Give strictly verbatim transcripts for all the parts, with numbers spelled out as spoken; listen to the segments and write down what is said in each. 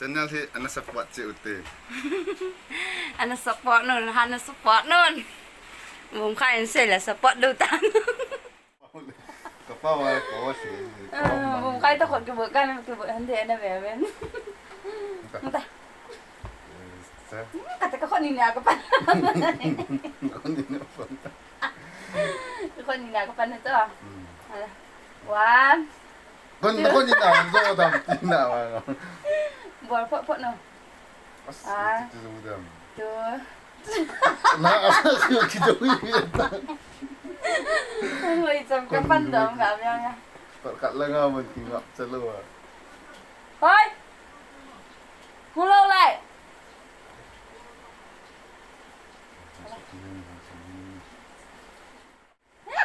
Channel hi ana support cheh ute. Ana support un, ana support un. Mum kha in sei la support lou tan. Kapa wa ko si. Mum khai ta khot kibol kan kibol han de na ve ve. Ta. Kata ka khot ni na ka pan. Khot ni na pan. Ka khot ni na ka pan to. One. Kon, kon ni na, zo dam, ti na, wa. Bol phot phot no. As, ah, ti zo dam. Two. Na, as, as, yo, ki zo yi ta. Hoi, cham ka pan dam ka mya nga. Pat kat la nga man ki ngap cha lo wa. Hoi. Hu lo lai.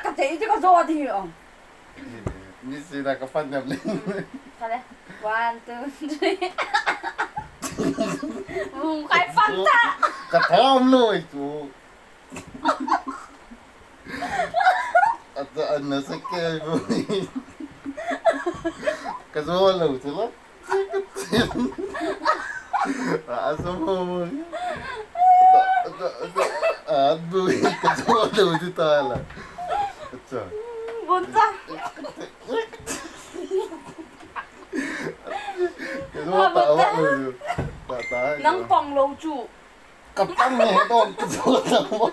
Ka te iti ka zo di o. Ni si na ka pan dam le. Kale. One, two, three. Mum khai pan ta. Ka tham lo i tu. Ata ana sa ke bo. Ka zo lo tu lo. Asa mo mo. Adu ka zo lo di ta la. Acha. Bonta. Ka zo ta wa lo. Ta ta. Nang pang lo chu. Ka pang ne to ka zo ta mo.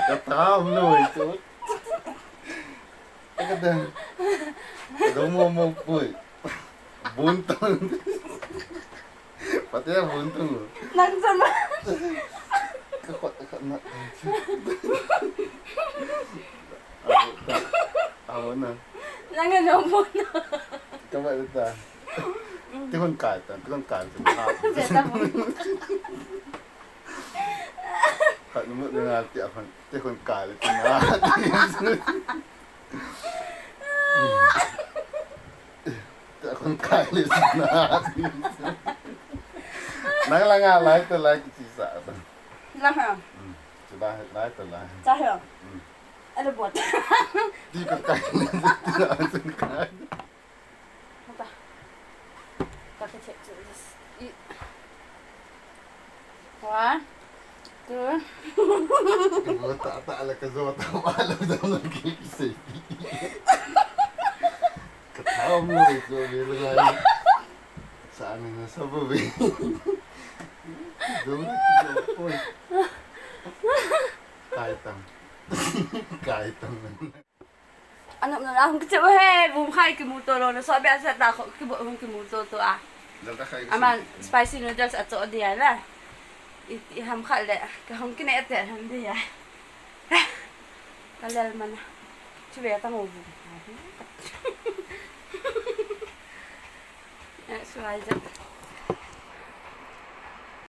Ka tham noi chu. Ka da. Ka do mo mo pui. Bun tang. Pati ya bun tang. Nang chun ma. Ka khot ka na. Awo na. Nang ano mo na. Ka ba ta. Ti hon kai ta, ti hon kai ta. Beta mo. Khat nu mut na ti a khan, ti khun kai le ti na. Ti khun kai le ti na. Nang la nga lai ta lai ki ti sa ta. La ha. Mm. Ti lai, lai ta lai. Cha ha. Mm. Ala bot. Ti ka kai le ti na, ti kai. Hop. Ka ka check check this. I. One, two. Ka zo ta ta la ka zo ta wa lo da lo ki se. Ka tham lo zo ve lo ai. Sa ni na sa bo ve. Zo ni zo poi. Kai tang. Kai tang. Anop na hung kichep he, bum khai kimu to lo, na so bia sa ta kho kibo hung kimu to to a. Dal ta khai. Aman spicy noodles a cho dia la. I, i ham khat le, ka hung kine te ham dia. Ka lel man. Chu be ta ngo bu. Eh, suai ja.